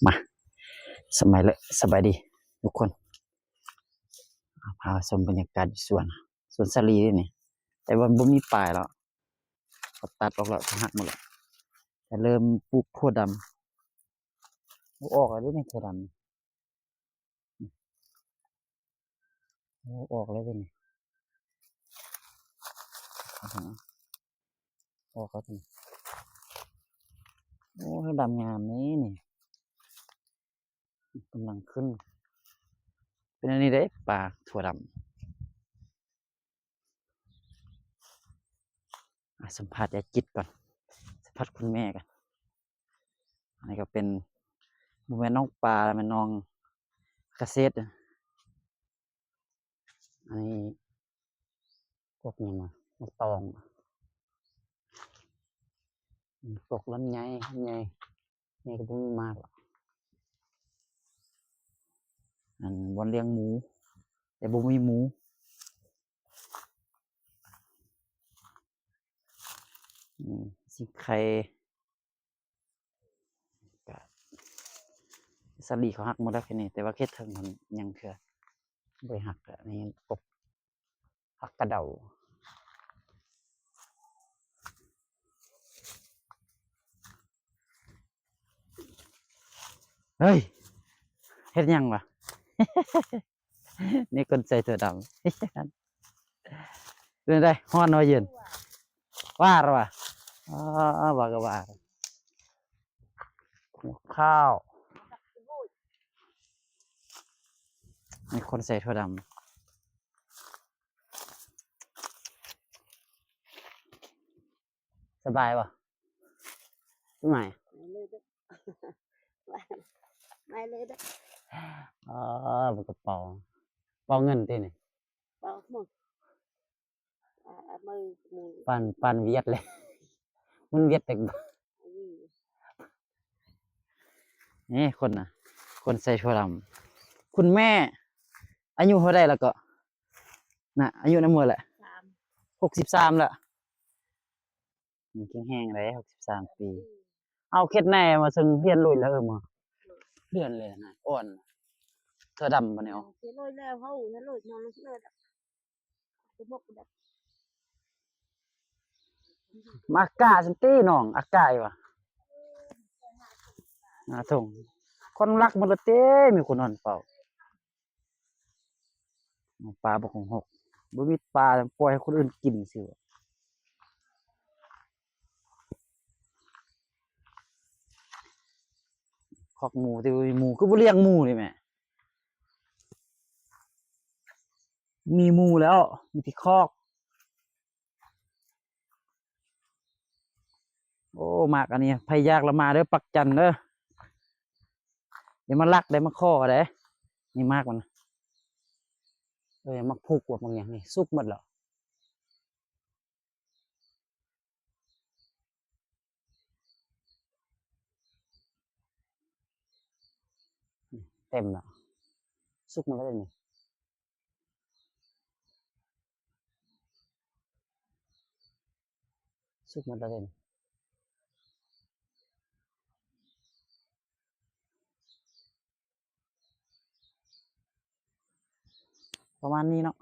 ມາ ສະບາຍເລີ ສະບາຍດີທຸກຄົນ ພາຊົມບັນຍາກາດຢູ່ສວນ ສວນສາລີເດ້ນີ້ ແຕ່ວ່າບໍ່ມີປາແລ້ວ ເຂົາຕັດອອກແລ້ວ ເຂົາຫັກໝົດແລ້ວ ແຕ່ເລີ່ມປູກຖົ່ວດຳ ໂອ້ ອອກແລ້ວເດ້ນີ້ ຖົ່ວດຳ. ໂອ້ ອອກແລ້ວເດ້ນີ້ ອອກແລ້ວເດ້ນີ້ ໂອ້ ດຳງາມເດ້ນີ້ ກຳລັງຂຶ້ນ ເປັນອັນນີ້ເດ້ ປາຖົ່ວດຳ. ອ່າ ສຳພາດຍາຍຈິດກ່ອນ ສຳພາດຄຸນແມ່ກ່ອນ ອັນນີ້ກໍເປັນ ບໍ່ແມ່ນນ້ອງປາ ແມ່ນນ້ອງກະເສດ ອັນນີ້ ພວກຫຍັງວະ ໝາກຕອງ ອືມ ພວກລຳໄຍ ລຳໄຍ ນີ້ກໍບໍ່ມີໝາກລະ ອັນບ່ອນລ້ຽງໝູ ແຕ່ບໍ່ມີໝູ ອືມ ຊິງໄຄ ກະສາລີເຂົາຫັກໝົດແລ້ວແຄ່ນີ້ ແຕ່ວ່າເຂດເທິງຫັ້ນຍັງເທື່ອ ບໍ່ໄດ້ຫັກ ອັນນີ້ກົກ ຜັກກະເດົາ ເຮີ້ຍ ເຮັດຫຍັງວະ? ນີ້ຄົນໃສ່ຖົ່ວດຳ ເປັນໃດ? ຮ້ອນບໍ່ເຢັນ? ຫວານຫວາ? ອໍ ຫວານກໍຫວານ ຫົວຂ້າວ ນີ້ຄົນໃສ່ຖົ່ວດຳ ສະບາຍບໍ່? ສະບາຍ ມາເລີຍເດີ້ ອໍ ເປັນກະເປົາ ເປົາເງິນຕິນີ້ ເປົາໝົດ ອ່າ ເອົາມືໝູນ ປານ ປານຫວຽດເລີຍ ມັນຫວຽດແຕ່ ອືມ ນີ້ຄົນນະ ຄົນໃສ່ຖົ່ວດຳ ຄຸນແມ່ ອາຍຸເທົ່າໃດແລ້ວເກາະ? ນະ ອາຍຸນຳໝູ່ແຫຼະ ສາມ ຫົກສິບສາມແລ້ວ ຍັງແຂງແຮງເດ້ ຫົກສິບສາມປີ ອືມ ເອົາເຂດແນ່ມາເຊິ່ງຮຽນລຸຍແລ້ວ ເອີ ມາເດືອນເລີຍນະ ອ່ອນ ຖົ່ວດຳບາດນີ້ ເອີ ເອົາ ເສຍເລີຍແລ້ວ ເຮົານະເລີຍມາເລີຍ ມາກາຊັ້ນຕິນ້ອງ ອາກາຍວ່າ ໜ້າທົ່ງ ຄົນລັກໝົດລະຕິ ມີຄົນນອນເຝົ້າ ປາບໍ່ຄົງຫົກ ບໍ່ມີປາ ປ່ອຍໃຫ້ຄົນອື່ນກິນຊື່ ຄອກໝູ ແຕ່ບໍ່ມີໝູ ຄືບໍ່ລ້ຽງໝູນີ້ແມ່ ມີໝູແລ້ວ ມີແຕ່ຄອກ ໂອ້ ໝາກອັນນີ້ ໃຜຢາກລະມາເດີ້ ປັກຈັນເດີ້ ຢ່າມາລັກເດີ້ ມາຂໍເດີ້ ນີ້ໝາກມັນ ເອີ ໝາກພຸກວ່າ ໝາກຫຍັງນີ້ ສຸກໝົດແລ້ວ. ເຕັມແລ້ວ ສຸກໝົດແລ້ວນີ້ ສຸກໝົດແລ້ວນີ້. ປະມານນີ້ເນາະ